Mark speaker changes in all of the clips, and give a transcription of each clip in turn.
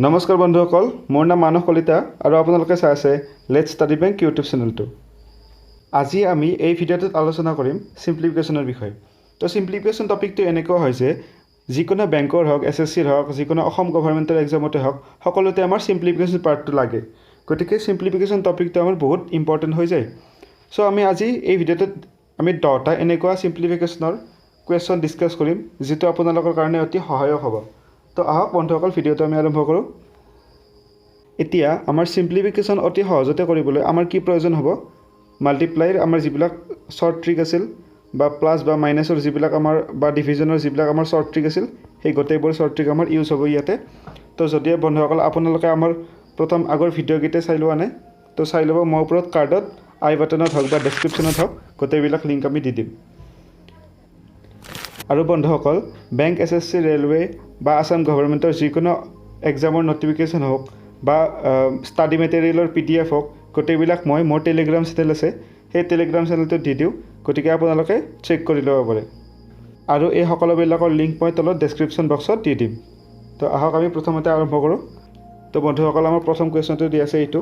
Speaker 1: নমস্কাৰ বন্ধুসকল, মোৰ নাম মানস কলিতা আৰু আপোনালোকে চাই আছে let's study bank YouTube চেনেলটো। আজি আমি এই ভিডিঅ'টোত আলোচনা কৰিম চিম্প্লিফিকেশ্যনৰ বিষয়ে। তো চিম্প্লিফিকেশ্যন টপিকটো এনেকুৱা হৈছে, যিকোনো বেংকৰ হওক, এছ এছ চিৰ হওক, যিকোনো অসম গভৰ্ণমেণ্টৰ এক্সামতে হওক, সকলোতে আমাৰ চিম্প্লিফিকেশ্যন পাৰ্টটো লাগে। গতিকে চিম্প্লিফিকেশ্যন টপিকটো আমাৰ বহুত ইম্পৰ্টেণ্ট হৈ যায়। চ' আমি আজি এই ভিডিঅ'টোত আমি 10টা এনেকুৱা চিম্প্লিফিকেশ্যনৰ কুৱেশ্যন ডিছকাছ কৰিম, যিটো আপোনালোকৰ কাৰণে অতি সহায়ক হ'ব। তো আহক বন্ধুসকল, ভিডিঅ'টো আমি আৰম্ভ কৰোঁ। এতিয়া আমাৰ চিম্প্লিফিকেশ্যন অতি সহজতে কৰিবলৈ আমাৰ কি প্ৰয়োজন হ'ব? মাল্টিপ্লাইৰ আমাৰ যিবিলাক শ্বৰ্ট ট্ৰিক আছিল, বা প্লাছ বা মাইনাছৰ যিবিলাক আমাৰ, বা ডিভিজনৰ যিবিলাক আমাৰ শ্বৰ্ট ট্ৰিক আছিল, সেই গোটেইবোৰ শ্বৰ্ট ট্ৰিক আমাৰ ইউজ হ'ব ইয়াতে। তো যদি বন্ধুসকল আপোনালোকে আমাৰ প্ৰথম আগৰ ভিডিঅ'কেইটা চাই লোৱা নাই, তো চাই ল'ব। মই ওপৰত কাৰ্ডত, আই বাটনত হওক বা ডেছক্ৰিপশ্যনত হওক, গোটেইবিলাক লিংক আমি দি দিম। আৰু বন্ধুসকল, bank, S S C, railway বা আছাম গভৰ্ণমেণ্টৰ যিকোনো এক্সামৰ নটিফিকেশ্যন হওক বা ষ্টাডি মেটেৰিয়েলৰ পিডিএফ হওক, গোটেইবিলাক মই মোৰ টেলিগ্ৰাম চেনেল আছে, সেই টেলিগ্ৰাম চেনেলটোত দি দিওঁ। গতিকে আপোনালোকে চেক কৰি ল'ব পাৰে আৰু এই সকলোবিলাকৰ লিংক মই তলত ডেছক্ৰিপশ্যন বক্সত দি দিম। তো আহক, আমি প্ৰথমতে আৰম্ভ কৰোঁ। তো বন্ধুসকল, আমাৰ প্ৰথম কুৱেশ্যনটো দি আছে এইটো।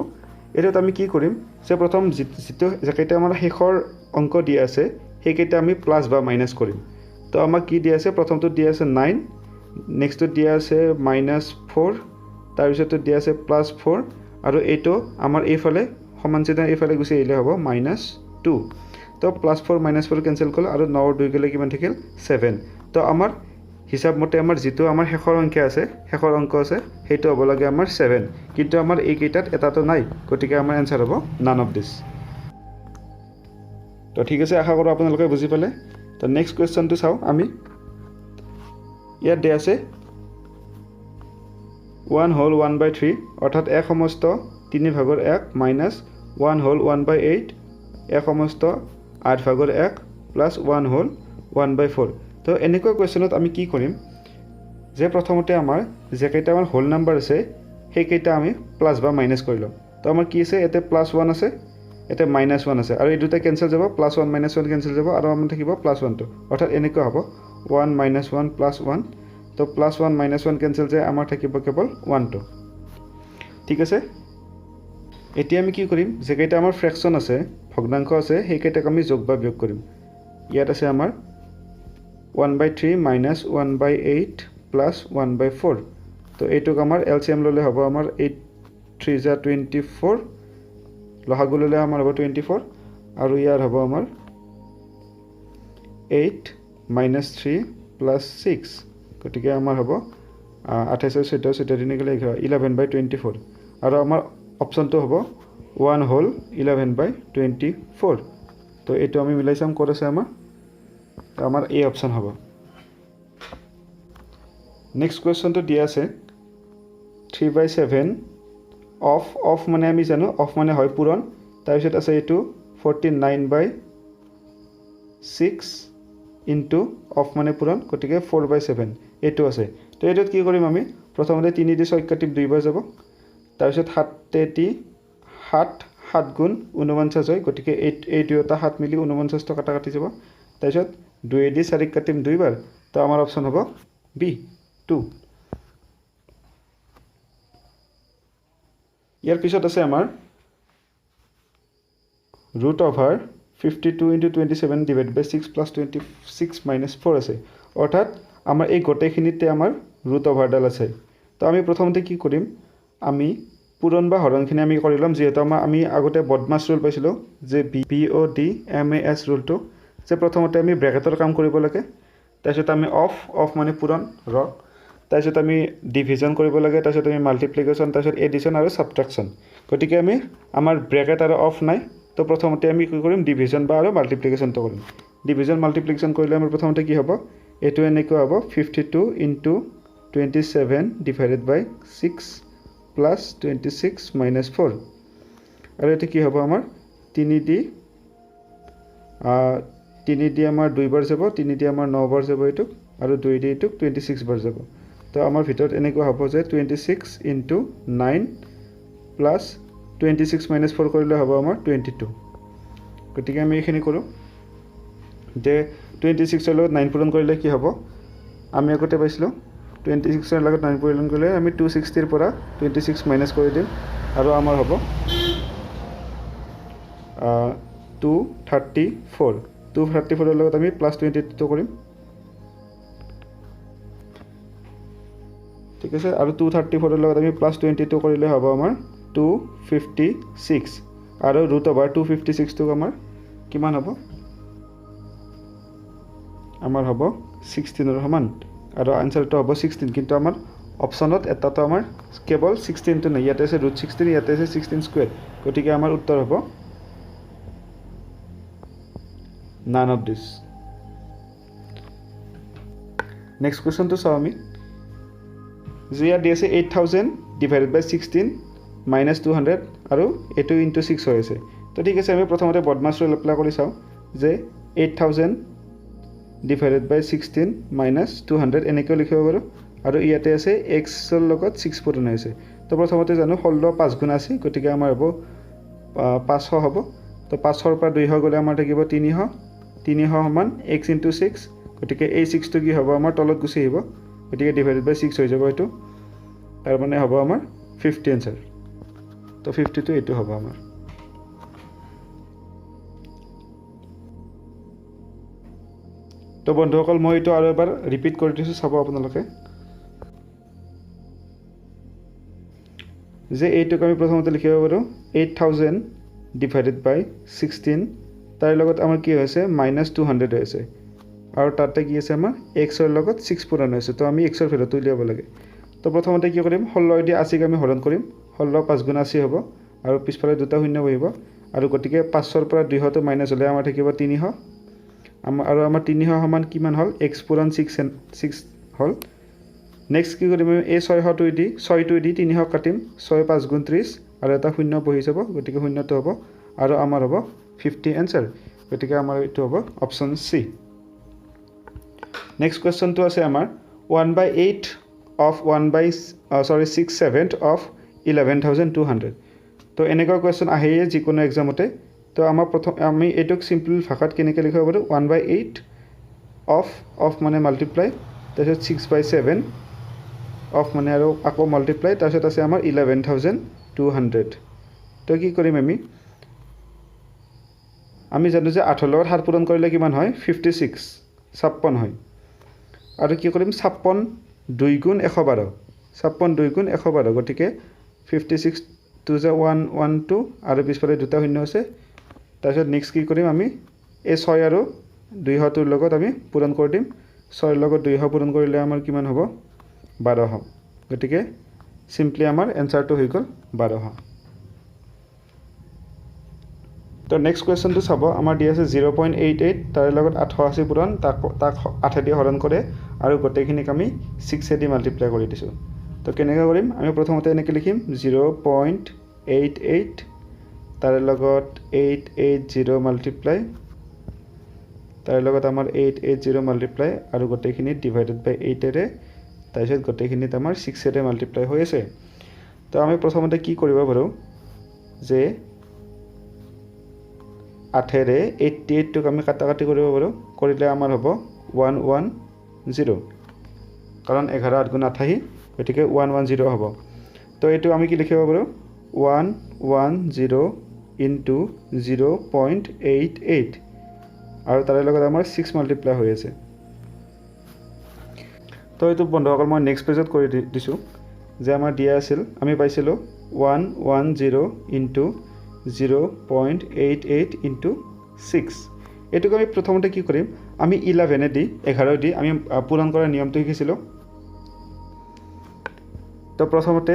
Speaker 1: এইটোত আমি কি কৰিম যে প্ৰথম যিটো যিকেইটা আমাৰ শেষৰ অংক দিয়া আছে, সেইকেইটা আমি প্লাছ বা মাইনাছ কৰিম। তো আমাক কি দিয়া আছে? প্ৰথমটোত দিয়া আছে 9, নেক্সটটোত দিয়া আছে -4, তাৰপিছতটোত দিয়া আছে +4, আৰু এইটো আমাৰ এইফালে সমান চিহ্ন এইফালে গুচি আহিলে হ'ব -2। তো +4 -4 কেঞ্চেল গ'ল আৰু 9ৰ 2 গ'লে কিমান থাকিল? 7। তো আমাৰ হিচাপ মতে আমাৰ যিটো আমাৰ শেষৰ সংখ্যা আছে, শেষৰ অংক আছে, সেইটো হ'ব লাগে আমাৰ 7। কিন্তু আমাৰ এইকেইটাত এটাতো নাই, গতিকে আমাৰ এনচাৰ হ'ব নান অফ দিছ। তো ঠিক আছে, আশা কৰোঁ আপোনালোকে বুজি পালে। তো নেক্সট কুৱেশ্যনটো চাওঁ আমি। ইয়াত দিয়া আছে 1 whole 1/3, অৰ্থাৎ এক সমস্ত তিনি ভাগৰ এক, minus 1 whole 1/8, এক সমস্ত আঠ ভাগৰ এক, প্লাছ 1 whole 1/4। তো এনেকুৱা কুৱেশ্যনত আমি কি কৰিম যে প্ৰথমতে আমাৰ যিকেইটা আমাৰ হোল নাম্বাৰ আছে, সেইকেইটা আমি প্লাছ বা মাইনাছ কৰি ল'ম। তো আমাৰ কি আছে ইয়াতে? +1 আছে, ইয়াতে -1 আছে আৰু এই দুটা কেঞ্চেল যাব। +1 -1 কেঞ্চেল যাব আৰু আমাৰ থাকিব +1টো। অৰ্থাৎ এনেকুৱা হ'ব 1 -1 +1। তো +1 -1 কেঞ্চেল যায়, আমাৰ থাকিব কেৱল 1টো। ঠিক আছে। এতিয়া আমি কি কৰিম? যিকেইটা আমাৰ ফ্ৰেকশ্যন আছে, ভগ্নাংশ আছে, সেইকেইটাক আমি যোগ বা বিয়োগ কৰিম। ইয়াত আছে আমাৰ 1/3 minus 1/8 plus 1/4। তো এইটোক আমাৰ এলচিএম ল'লে হ'ব আমাৰ 8 3 জা 24, লসাগু ল'লে আমাৰ হ'ব 24 আৰু ইয়াৰ হ'ব আমাৰ 8 -3 +6। গতিকে আমাৰ হ'ব আঠাইছ 14, 14 তিনি গ'লে 11, 11/24। আৰু আমাৰ অপশ্যনটো হ'ব 1 whole 11/24। তো এইটো আমি মিলাই চাম ক'ত আছে আমাৰ। তো আমাৰ এই অপশ্যন হ'ব। নেক্সট কুৱেশ্যনটো দিয়া আছে 3/7 অফ, অফ মানে আমি জানো, অফ মানে হয় পূৰণ। তাৰপিছত আছে এইটো 49/6 ইনটু অফ মানে পূৰণ, গতিকে 4/7 এইটো আছে। তো এইটোত কি কৰিম আমি? প্ৰথমতে 3 দি 6 কাটিম, দুইবাৰ যাব। তাৰপিছত সাতেদি সাত, সাত গুণ 49 হয়, গতিকে এই দুয়োটা সাত মিলি 49টো কাটা কাটি যাব। তাৰপিছত দুয়েদি চাৰিক কাটিম দুইবাৰ। তো আমাৰ অপশ্যন হ'ব বি, 2। ইয়াৰ পিছত আছে আমাৰ root over 52 into 27 divide by 6 plus 26 minus 4 আছে। অৰ্থাৎ আমাৰ এই গোটেইখিনিতে আমাৰ ৰুট অভাৰডাল আছে। তো আমি প্ৰথমতে কি কৰিম? আমি পূৰণ বা হৰণখিনি আমি কৰি ল'ম। যিহেতু আমি আগতে বদমাছ ৰুল পাইছিলোঁ যে BODMAS ৰুলটো, যে প্ৰথমতে আমি ব্ৰেকেটৰ কাম কৰিব লাগে, তাৰপিছত আমি অফ, অফ মানে পূৰণ ৰ, তাৰপিছত আমি ডিভিজন কৰিব লাগে, তাৰপিছত আমি মাল্টিপ্লিকেশ্যন, তাৰপিছত এডিশ্যন আৰু ছাবট্ৰেকশ্যন। গতিকে আমি আমাৰ ব্ৰেকেট আৰু অফ নাই। তো প্ৰথমতে আমি কি কৰিম? ডিভিজন বা আৰু মাল্টিপ্লিকেশ্যনটো কৰিম। ডিভিজন মাল্টিপ্লিকেশ্যন কৰিলে আমাৰ প্ৰথমতে কি হ'ব? এইটো এনেকুৱা হ'ব 52 into 27 divided by 6 plus 26 minus 4। আৰু এইটো কি হ'ব আমাৰ? তিনি দি আমাৰ দুইবাৰ যাব, তিনি দি আমাৰ নবাৰ যাব এইটোক, আৰু দুই দি এইটোক 26 বাৰ যাব। তো আমাৰ ভিতৰত এনেকুৱা হ'ব যে 26 into 9 plus 26 minus 4 কৰিলে হ'ব আমাৰ 22। গতিকে আমি এইখিনি কৰোঁ যে 26ৰ লগত 9 পূৰণ কৰিলে কি হ'ব? আমি আগতে পাইছিলোঁ 26ৰ লগত 9 পূৰণ কৰিলে আমি 260ৰ পৰা 26 মাইনাছ কৰি দিম আৰু আমাৰ হ'ব 234। 234ৰ লগত আমি প্লাছ 22 কৰিম, ঠিক আছে। আৰু 234ৰ লগত আমি প্লাছ 22 কৰিলে হ'ব আমাৰ 256 আৰু ৰুট অভাৰ 256টোক আমাৰ কিমান হ'ব, আমাৰ হ'ব 16ৰ সমান আৰু আনচাৰটো হ'ব 16। কিন্তু আমাৰ অপশ্যনত এটাতো আমাৰ কেৱল 16টো নাই, ইয়াতে আছে ৰুট 16, ইয়াতে আছে 16 স্কুৱেৰ, গতিকে আমাৰ উত্তৰ হ'ব নান অফ this. Next কুৱেশ্যনটো চাওঁ আমি, যে ইয়াত দি আছে 8000 ডিভাইডেড বাই 16 মাইনাছ 200 আৰু এইটো ইনটু 6 হৈ আছে। তো ঠিক আছে, আমি প্ৰথমতে বদমাছ ৰুল এপ্লাই কৰি চাওঁ যে 8000 ডিভাইডেড বাই 16 মাইনাছ 200 এনেকৈও লিখিব পাৰোঁ আৰু ইয়াতে আছে এক্সৰ লগত 6 পূৰণ হৈছে। তো প্ৰথমতে জানো 16 5 গুণ আছে, গতিকে আমাৰ হ'ব 500 হ'ব। তো 500ৰ পৰা 200 গ'লে আমাৰ থাকিব 300, 300 সমান এক্স ইনটু 6, গতিকে এই 6টো কি হ'ব আমাৰ তলত গুচি আহিব, গতিকে ডিভাইডেড বাই 6 হৈ যাব এইটো, তাৰ মানে হ'ব আমাৰ 50 এনচাৰ। তো 52 এইটো হ'ব আমাৰ। তো বন্ধুসকল, মই এইটো আৰু এবাৰ ৰিপিট কৰি দিছোঁ, চাব আপোনালোকে যে এইটোক আমি প্ৰথমতে লিখিব পাৰোঁ 8000 ডিভাইডেড বাই 16, তাৰ লগত আমাৰ কি হৈছে মাইনাছ 200 হৈ আছে আৰু তাতে কি আছে আমাৰ এক্সৰ লগত 6 পূৰণ হৈছে। তো আমি এক্সৰ ভেলুটো উলিয়াব লাগে। তো প্ৰথমতে কি কৰিম, 16 দি 80ক আমি হৰণ কৰিম, 16 5 গুণ 80 হ'ব আৰু পিছফালে দুটা শূন্য বহিব আৰু গতিকে 500ৰ পৰা 200টো মাইনাছ হ'লে আমাৰ থাকিব 300। আৰু আমাৰ 300 সমান কিমান হ'ল, এক্স পূৰণ 6 হ'ল। নেক্সট কি কৰিম আমি, এই 600টো দি 6টো দি 300 কাটিম, 6 5 গুণ 30 আৰু এটা শূন্য বহি যাব, গতিকে শূন্যটো হ'ব আৰু আমাৰ হ'ব 50 এনচাৰ, গতিকে আমাৰ এইটো হ'ব অপশ্যন চি। নেক্সট কুৱেশ্যনটো আছে আমাৰ 1/8 অফ 6/7 অফ 11200। তো এনেকুৱা কুৱেশ্যন আহেয়ে যিকোনো এক্সামতে। তো আমাৰ প্ৰথম আমি এইটোক চিম্পল ভাষাত কেনেকৈ লিখিব পাৰোঁ, 1/8 অফ মানে মাল্টিপ্লাই, তাৰপিছত 6/7 অফ মানে আৰু আকৌ মাল্টিপ্লাই, তাৰপিছত আছে আমাৰ 11200। তো কি কৰিম আমি, আমি জানো যে 8ৰ লগত 7 পূৰণ কৰিলে কিমান হয়, 56, 56 হয়। আৰু কি কৰিম, 56 2 গুণ 112, 56 2 গুণ 112, গতিকে 56 2 যে 1 1 2 আৰু পিছফালে দুটা শূন্য আছে। তাৰপিছত নেক্সট কি কৰিম আমি, এই 6 আৰু 200টোৰ লগত আমি পূৰণ কৰি দিম, 6ৰ লগত 200 পূৰণ কৰিলে আমাৰ কিমান হ'ব, 1200, গতিকে চিম্পলি আমাৰ এনচাৰটো হৈ গ'ল 1200। তো নেক্সট কুৱেশ্যনটো চাব, আমাৰ দি আছে 0.88, তাৰ লগত 880 পূৰণ, তাক 8 দি হৰণ কৰে আৰু গোটেইখিনিক আমি 6 দি মাল্টিপ্লাই কৰি দিছোঁ। তো কেনেকৈ কৰিম আমি, প্ৰথমতে এনেকৈ লিখিম 0.88, তাৰ লগত 880 মাল্টিপ্লাই, তাৰ লগত আমাৰ 880 মাল্টিপ্লাই আৰু গোটেইখিনিত ডিভাইডেড বাই 8ৰে, তাৰপিছত গোটেইখিনিত আমাৰ 6ৰে মাল্টিপ্লাই হৈ আছে। তো আমি প্ৰথমতে কি কৰিব পাৰোঁ যে 8ৰে 88টোক আমি কাটা কাটি কৰিব পাৰোঁ, কৰিলে আমাৰ হ'ব 110, কাৰণ 11 8 গুণ 88, গতিকে 110 হ'ব। তো এইটো আমি কি লিখিব পাৰোঁ, 110 ইনটু 0.88 আৰু তাৰে লগত আমাৰ 6 মাল্টিপ্লাই হৈ আছে। তো এইটো বন্ধুসকল মই নেক্সট পেজত কৰি দিছোঁ যে আমাৰ দিয়া আছিল, আমি পাইছিলোঁ 110 ইনটু 0.88 ইনটু 6। এইটোক আমি প্ৰথমতে কি কৰিম, আমি 11 দি 11 দি আমি পূৰণ কৰাৰ নিয়মটো শিকিছিলোঁ। তো প্ৰথমতে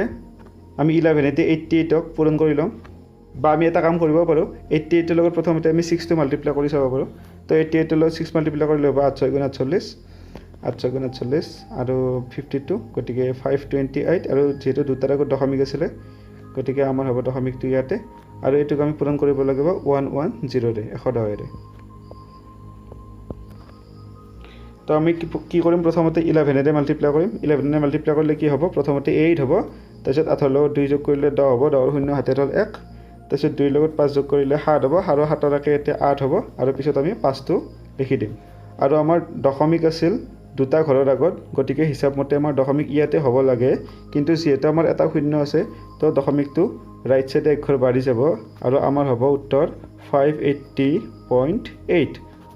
Speaker 1: আমি 11 দি 88ক পূৰণ কৰি ল'ম, বা আমি এটা কাম কৰিব পাৰোঁ, 88ৰ লগত প্ৰথমতে আমি 6টো মাল্টিপ্লাই কৰি চাব পাৰোঁ। তো 88ৰ লগত 6 মাল্টিপ্লাই কৰিলে হ'ব 8 6 গুণ 48, 8 6 গুণ 48 আৰু 52, গতিকে 528, আৰু যিহেতু দুটাৰ আগত দশমিক আছিলে গতিকে আমাৰ হ'ব দশমিকটো ইয়াতে, আৰু এইটোক আমি পূৰণ কৰিব লাগিব 110ৰে, 110ৰে। তো আমি কি কৰিম, প্ৰথমতে 11ৰে মাল্টিপ্লাই কৰিম। 11ৰে মাল্টিপ্লাই কৰিলে কি হ'ব, প্ৰথমতে 8 হ'ব, তাৰপিছত 8ৰ লগত 2 যোগ কৰিলে 10 হ'ব, 10ৰ শূন্য হাতে হ'ল 1, তাৰপিছত 2ৰ লগত 5 যোগ কৰিলে 7 হ'ব, আৰু 7ৰ একে এতিয়া 8 হ'ব, আৰু পিছত আমি 5টো লিখি দিম। আৰু আমাৰ দশমিক আছিল দুটা ঘৰৰ আগত, গতিকে হিচাপমতে আমাৰ দশমিক ইয়াতে হ'ব লাগে, কিন্তু যিহেতু আমাৰ এটা শূন্য আছে তো দশমিকটো ৰাইট ছাইডে এক ঘৰ বাঢ়ি যাব আৰু আমাৰ হ'ব উত্তৰ 580.8।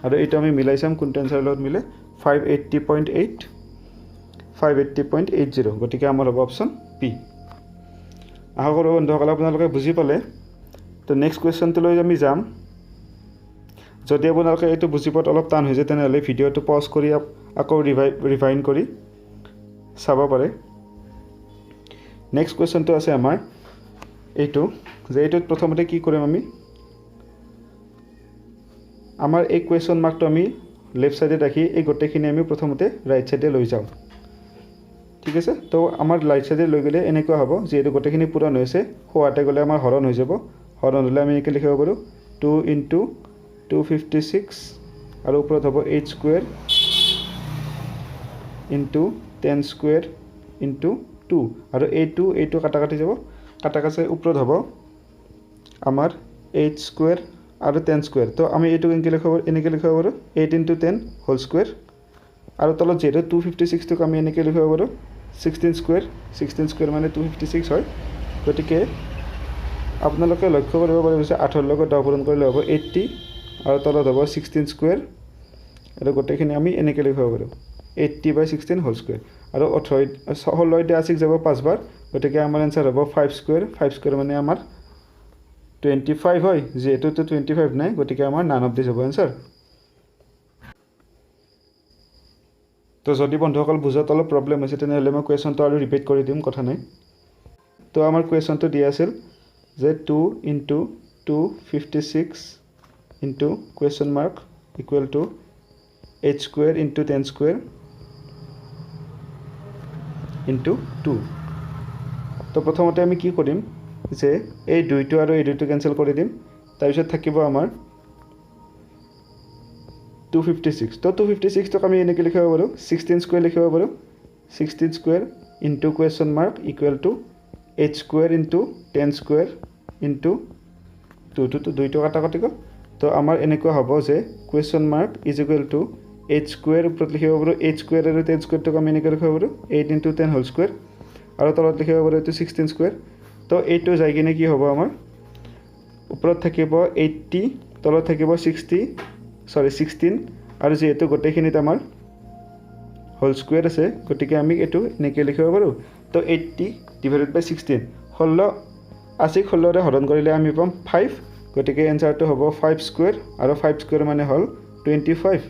Speaker 1: আৰু এইটো আমি মিলাই চাম কোনটো এনচাৰৰ লগত মিলে, 580.8, 580.80, গতিকে আমাৰ হ'ব অপশ্যন পি। আশা কৰোঁ বন্ধুসকল আপোনালোকে বুজি পালে। তো নেক্সট কুৱেশ্যনটোলৈ আমি যাম। যদি আপোনালোকে এইটো বুজি পোৱাত অলপ টান হৈ যায় তেনেহ'লে ভিডিঅ'টো পজ কৰি আকৌ ৰিভাইন কৰি চাব পাৰে। নেক্সট কুৱেশ্যনটো আছে আমাৰ এইটো, যে এইটোত প্ৰথমতে কি কৰিম আমি, আমাৰ এই কুৱেশ্যন মাৰ্কটো আমি লেফ্ট ছাইডে ৰাখি এই গোটেইখিনি আমি প্ৰথমতে ৰাইট ছাইডে লৈ যাওঁ, ঠিক আছে। তো আমাৰ ৰাইট ছাইডে লৈ গ'লে এনেকুৱা হ'ব, যিহেতু গোটেইখিনি পূৰণ হৈছে, সোঁহাতে গ'লে আমাৰ হৰণ হৈ যাব। হৰণ হ'লে আমি এনেকৈ লিখিব পাৰোঁ 2 ইনটু 256 আৰু ওপৰত হ'ব 8 square into 10 square into 2, আৰু এইটো কাটা কাটি যাব, কাটা কাটি ওপৰত হ'ব আমাৰ 8 স্কুৱেৰ আৰু 10 স্কুৱেৰ। তো আমি এইটো এনেকৈ লিখিব পাৰোঁ 8 ইনটু 10 হোল স্কুৱেৰ, আৰু তলত যিহেতু 256টোক আমি এনেকৈ লিখিব পাৰোঁ 16 স্কুৱেৰ, 16 স্কুৱেৰ মানে 256 হয়। গতিকে আপোনালোকে লক্ষ্য কৰিব পাৰিব যে 8ৰ লগত 10 পূৰণ কৰিলে হ'ব 80 আৰু তলত হ'ব 16 স্কুৱেৰ, আৰু গোটেইখিনি আমি এনেকৈ লিখিব পাৰোঁ 80/16 হোল স্কুৱেৰ। আৰু 18 16 80 যাব 5বাৰ, গতিকে আমাৰ এনচাৰ হ'ব 5 স্কুৱেৰ, 5 স্কুৱেৰ মানে আমাৰ 25 হয়, যিহেতু 25 নাই গতিকে আমাৰ নান অফ this হ'ব এনচাৰ। তো যদি বন্ধুসকল বুজাত অলপ প্ৰব্লেম হৈছে তেনেহ'লে মই কুৱেশ্যনটো আৰু ৰিপিট কৰি দিম, কথা নাই। তো আমাৰ কুৱেশ্যনটো দিয়া আছিল যে 2 into 256 into question mark equal to 8 square into 10 square into 2। তো প্ৰথমতে আমি কি কৰিম যে এই দুইটো আৰু এই দুইটো কেঞ্চেল কৰি দিম, তাৰপিছত থাকিব আমাৰ 256। তো 256টোক আমি এনেকৈ লিখিব পাৰোঁ 16 স্কুৱেৰ লিখিব পাৰোঁ, 16 square into question mark equal to 8 square into 10 square into 2, দুইটো কাটা কাটি গ'ল। তো আমাৰ এনেকুৱা হ'ব যে question mark is equal to 8 square ওপৰত লিখিব পাৰোঁ 8 স্কুৱেৰ আৰু 10 স্কুৱেৰটোক আমি এনেকৈ লিখিব পাৰোঁ 8 ইনটু 10 হোল স্কুৱেৰ, আৰু তলত লিখিব পাৰোঁ এইটো 16 স্কুৱেৰ। তো এইটো যাই কিনে কি হ'ব, আমাৰ ওপৰত থাকিব 80, তলত থাকিব 16, আৰু যিহেতু গোটেইখিনিত আমাৰ হোল স্কুৱেৰ আছে গতিকে আমি এইটো এনেকৈ লিখিব পাৰোঁ। তো 80 ডিভাইডেড বাই 16, 16 80 16ৰে হৰণ কৰিলে আমি পাম 5, গতিকে এনচাৰটো হ'ব 5 স্কুৱেৰ, আৰু 5 স্কুৱেৰ মানে হ'ল 25।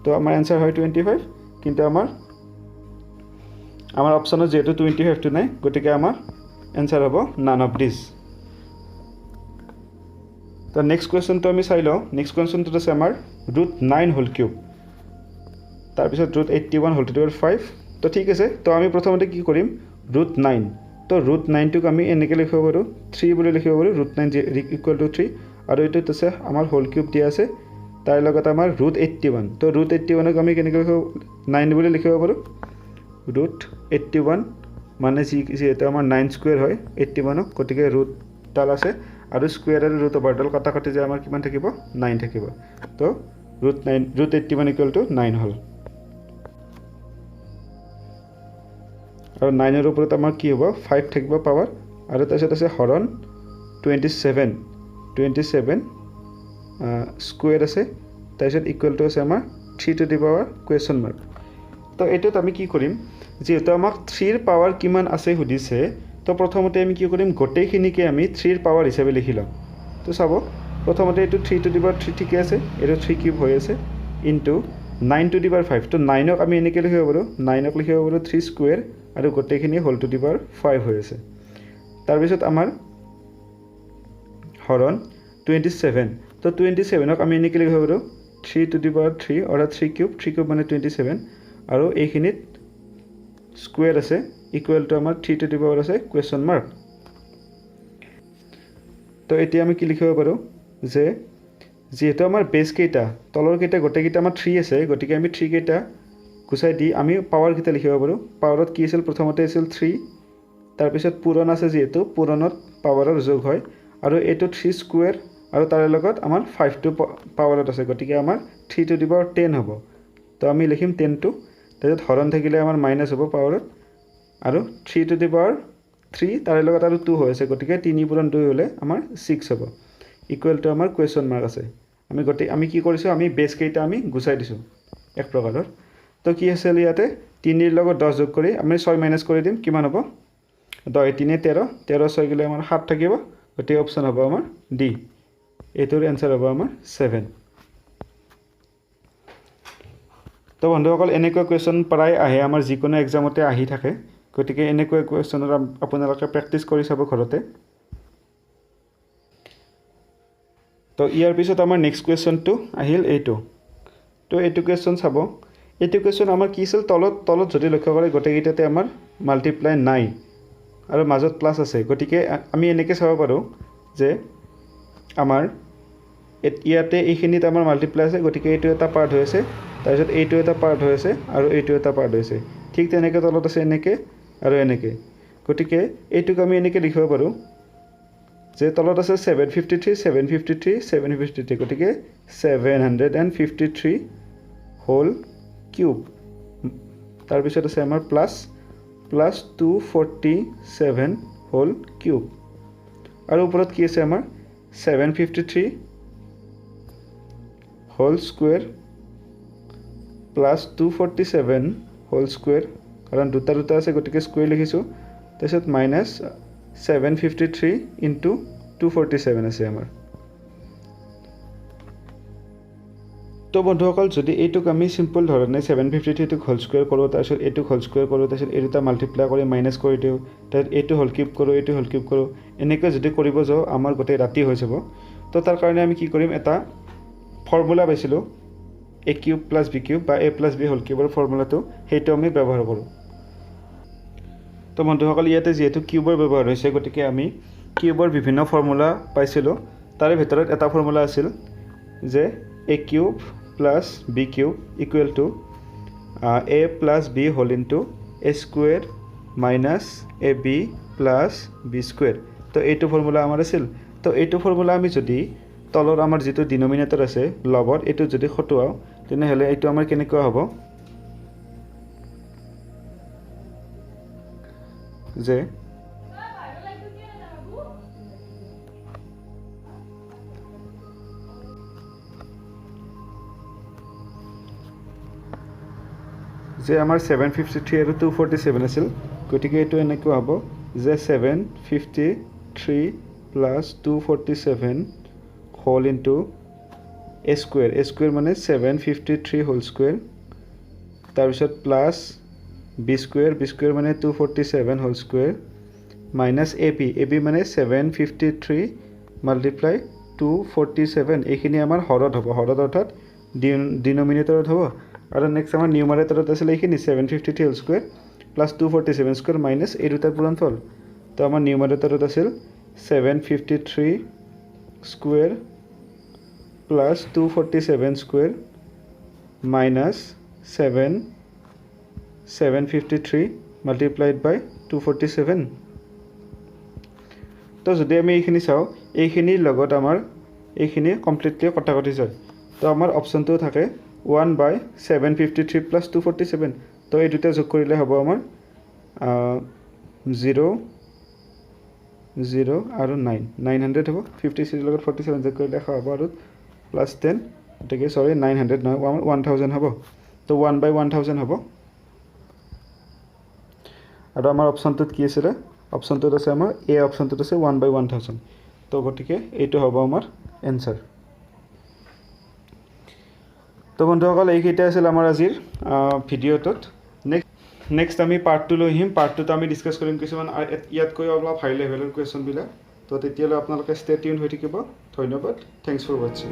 Speaker 1: তো আমাৰ এনচাৰ হয় 25, কিন্তু আমাৰ অপশ্যনত যিহেতু 25টো নাই গতিকে আমাৰ এনচাৰ হ'ব নান অফ this. তো নেক্সট কুৱেশ্যনটো আমি চাই লওঁ। নেক্সট কুৱেশ্যনটোত আছে আমাৰ √9 হোল কিউব, তাৰপিছত √81 হোল টু the power 5। তো ঠিক আছে, তো আমি প্ৰথমতে কি কৰিম √9, তো √9টোক আমি এনেকৈ লিখিব পাৰোঁ 3 বুলি লিখিব পাৰোঁ, √9 ইকুৱেল টু 3, আৰু এইটোত আছে আমাৰ হোল কিউব দিয়া আছে, তাৰ লগত আমাৰ √81। তো √81ক আমি কেনেকৈ লিখিব, 9 বুলি লিখিব পাৰোঁ, √81 মানে যিহেতু আমাৰ 9 স্কুৱেৰ হয় 81ক, গতিকে ৰুটডাল আছে আৰু স্কুৱেৰ আৰু ৰুট অভাৰডাল কাটা কাটি যে আমাৰ কিমান থাকিব 9 থাকিব। তো √81 ইকুৱেল টু 9 হ'ল, আৰু 9ৰ ওপৰত আমাৰ কি হ'ব 5 থাকিব পাৱাৰ, আৰু তাৰপিছত আছে হৰণ 27, 27 স্কুৱেৰ আছে, তাৰপিছত ইকুৱেল টু আছে আমাৰ 3 to the power question mark. তো এইটোত আমি কি কৰিম, যিহেতু আমাক 3ৰ পাৱাৰ কিমান আছে সুধিছে, তো প্ৰথমতে আমি কি কৰিম গোটেইখিনিকে আমি 3ৰ পাৱাৰ হিচাপে লিখি ল'ম। তো চাব প্ৰথমতে এইটো 3 টু the power 3 ঠিকে আছে, এইটো 3 কিউব হৈ আছে, ইনটু 9 টু the power 5। তো 9ক আমি এনেকৈ লিখিব পাৰোঁ, 9ক লিখিব পাৰোঁ 3 স্কুৱেৰ আৰু গোটেইখিনি হোল টু the power 5 হৈ আছে। তাৰপিছত আমাৰ হৰণ 27, তো 27ক আমি এনেকৈ লিখিব পাৰোঁ 3 টু the power 3 অৰ্থাৎ 3 কিউব, 3 কিউব মানে 27, আৰু এইখিনিত স্কুৱেৰ আছে ইকুৱেল টু আমাৰ 3 টু the power আছে কুৱেশ্যন মাৰ্ক। তো এতিয়া আমি কি লিখিব পাৰোঁ যে যিহেতু আমাৰ বেছ কেইটা তলৰ কেইটা গোটেইকেইটা আমাৰ 3 আছে, গতিকে আমি 3 কেইটা গুচাই দি আমি পাৱাৰকেইটা লিখিব পাৰোঁ। পাৱাৰত কি আছিল, প্ৰথমতে আছিল 3, তাৰপিছত পূৰণ আছে যিহেতু পূৰণত পাৱাৰৰ যোগ হয়, আৰু এইটো 3 স্কুৱেৰ আৰু তাৰে লগত আমাৰ 5টো পাৱাৰত আছে, গতিকে আমাৰ 3 টু the power 10 হ'ব। তো আমি লিখিম 10টো, তাৰপিছত হৰণ থাকিলে আমাৰ মাইনাছ হ'ব পাৱাৰত, আৰু 3 টু the power 3 তাৰে লগত আৰু 2 হৈ আছে, গতিকে 3 পূৰণ 2 হ'লে আমাৰ 6 হ'ব। ইকুৱেল টু আমাৰ কুৱেশ্যন মাৰ্ক আছে। আমি গোটেই আমি কি কৰিছোঁ, আমি বেছকেইটা আমি গুচাই দিছোঁ এক প্ৰকাৰৰ। তো কি আছিল ইয়াতে 3ৰ লগত 10 যোগ কৰি আমি 6 মাইনাছ কৰি দিম, কিমান হ'ব 10 3 13, 13 6 গ'লে আমাৰ 7 থাকিব, গতিকে অপশ্যন হ'ব আমাৰ ডি। এইটোৰ এনচাৰ হ'ব আমাৰ 7। তো বন্ধুসকল এনেকুৱা কুৱেশ্যন প্ৰায় আহে, আমাৰ যিকোনো এক্সামতে আহি থাকে, গতিকে এনেকুৱা কুৱেশ্যনৰ আপোনালোকে প্ৰেক্টিছ কৰি চাব ঘৰতে। তো ইয়াৰ পিছত আমাৰ নেক্সট কুৱেশ্যনটো আহিল এইটো। তো এইটো কুৱেশ্যন চাব, এইটো কুৱেশ্যন আমাৰ কি আছিল, তলত যদি লক্ষ্য কৰে গোটেইকেইটাতে আমাৰ মাল্টিপ্লাই নাই আৰু মাজত প্লাছ আছে, গতিকে আমি এনেকৈ চাব পাৰোঁ যে আমাৰ ইয়াতে এইখিনিত আমাৰ মাল্টিপ্লাই আছে, গতিকে এইটো এটা পাৰ্ট হৈ আছে, তাৰপিছত এইটো এটা পাৰ্ট হৈ আছে আৰু এইটো এটা পাৰ্ট হৈছে, ঠিক তেনেকৈ তলত আছে এনেকৈ আৰু এনেকৈ, গতিকে এইটোক আমি এনেকৈ লিখিব পাৰোঁ যে তলত আছে 753 753 753, গতিকে 753 হোল কিউব, তাৰপিছত আছে আমাৰ প্লাছ প্লাছ 247 হোল কিউব, আৰু ওপৰত কি আছে আমাৰ 753 whole square plus 247 whole square, কাৰণ দুটা দুটা আছে গতিকে স্কুৱেৰ লিখিছোঁ, তাৰপিছত মাইনাছ 753 ইনটু 247 আছে আমাৰ। তো বন্ধুসকল যদি এইটোক আমি চিম্পল ধৰণে 753টোক হোল স্কুৱেৰ কৰোঁ, তাৰপিছত এইটোক হোল স্কুৱেৰ কৰোঁ, তাৰপিছত এই দুটা মাল্টিপ্লাই কৰি মাইনাছ কৰি দিওঁ, তাৰপিছত এইটো হোল কিউব কৰোঁ, এইটো হোল কিউব কৰোঁ, এনেকৈ যদি কৰিব যাওঁ আমাৰ গোটেই ৰাতি হৈ যাব। তো তাৰ কাৰণে আমি কি কৰিম, এটা ফৰ্মুলা পাইছিলোঁ a cube plus b cube বা এ প্লাছ বি হোল কিউবৰ ফৰ্মুলাটো, সেইটো আমি ব্যৱহাৰ কৰোঁ। তো বন্ধুসকল ইয়াতে যিহেতু কিউবৰ ব্যৱহাৰ হৈছে, গতিকে আমি কিউবৰ বিভিন্ন ফৰ্মুলা পাইছিলোঁ, তাৰে ভিতৰত এটা ফৰ্মুলা আছিল যে a cube plus b cube equal to a plus b whole into a square minus a b plus b square. তো এইটো ফৰ্মুলা আমাৰ আছিল। তো এইটো ফৰ্মুলা আমি যদি তলৰ আমাৰ যিটো ডিনমিনেটৰ আছে লবত এইটো যদি খটোৱাওঁ তেনেহ'লে এইটো আমাৰ কেনেকুৱা হ'ব যে আমাৰ 753 আৰু 247 আছিল, গতিকে এইটো এনেকুৱা হ'ব যে 753 plus 247 whole into a square, a square মানে 753 হোল স্কুৱেৰ, তাৰপিছত plus b square, b square মানে 247 whole square minus a b, a b মানে 753 মাল্টিপ্লাই 247, এইখিনি আমাৰ হৰত হ'ব, হৰত অৰ্থাৎ ডিনমিনেটৰত হ'ব, আৰু নেক্সট আমাৰ নিউমাৰেটৰত আছিলে এইখিনি 753 whole square plus 247 square minus এই দুটাৰ পূৰণফল। তো আমাৰ নিউমাৰেটৰত আছিল 753 square plus 247 square minus 753 multiplied by 247। তো যদি আমি এইখিনি চাওঁ, এইখিনিৰ লগত আমাৰ এইখিনি কমপ্লিটলি কটাকটি যায়। তো আমাৰ অপশ্যনটো থাকে 1 বাই 753 প্লাছ 247। তো এই দুটা যোগ কৰিলে হ'ব আমাৰ 0 0 আৰু 9, 900 হ'ব। 53ৰ লগত 47 যোগ কৰিলে 100 হ'ব আৰু প্লাছ 10, গতিকে চৰি 900 নহয় 1000 হ'ব। তো 1 বাই 1000 হ'ব। আৰু আমাৰ অপশ্যনটোত কি আছিলে, অপশ্যনটোত আছে আমাৰ এ অপশ্যনটোত আছে 1 বাই 1000। তো গতিকে এইটো হ'ব আমাৰ এনচাৰ। তো বন্ধুসকল এইকেইটা আছিল আমাৰ আজিৰ ভিডিঅ'টোত। নেক্সট আমি পাৰ্ট 2 লৈ আহিম। পাৰ্ট 2ত আমি ডিছকাছ কৰিম কিছুমান ইয়াতকৈ অলপ হাই লেভেলৰ কুৱেশ্যনবিলাক। তো তেতিয়ালৈ আপোনালোকে ষ্টে টিউন হৈ থাকিব। ধন্যবাদ, thanks for ৱাটছিং।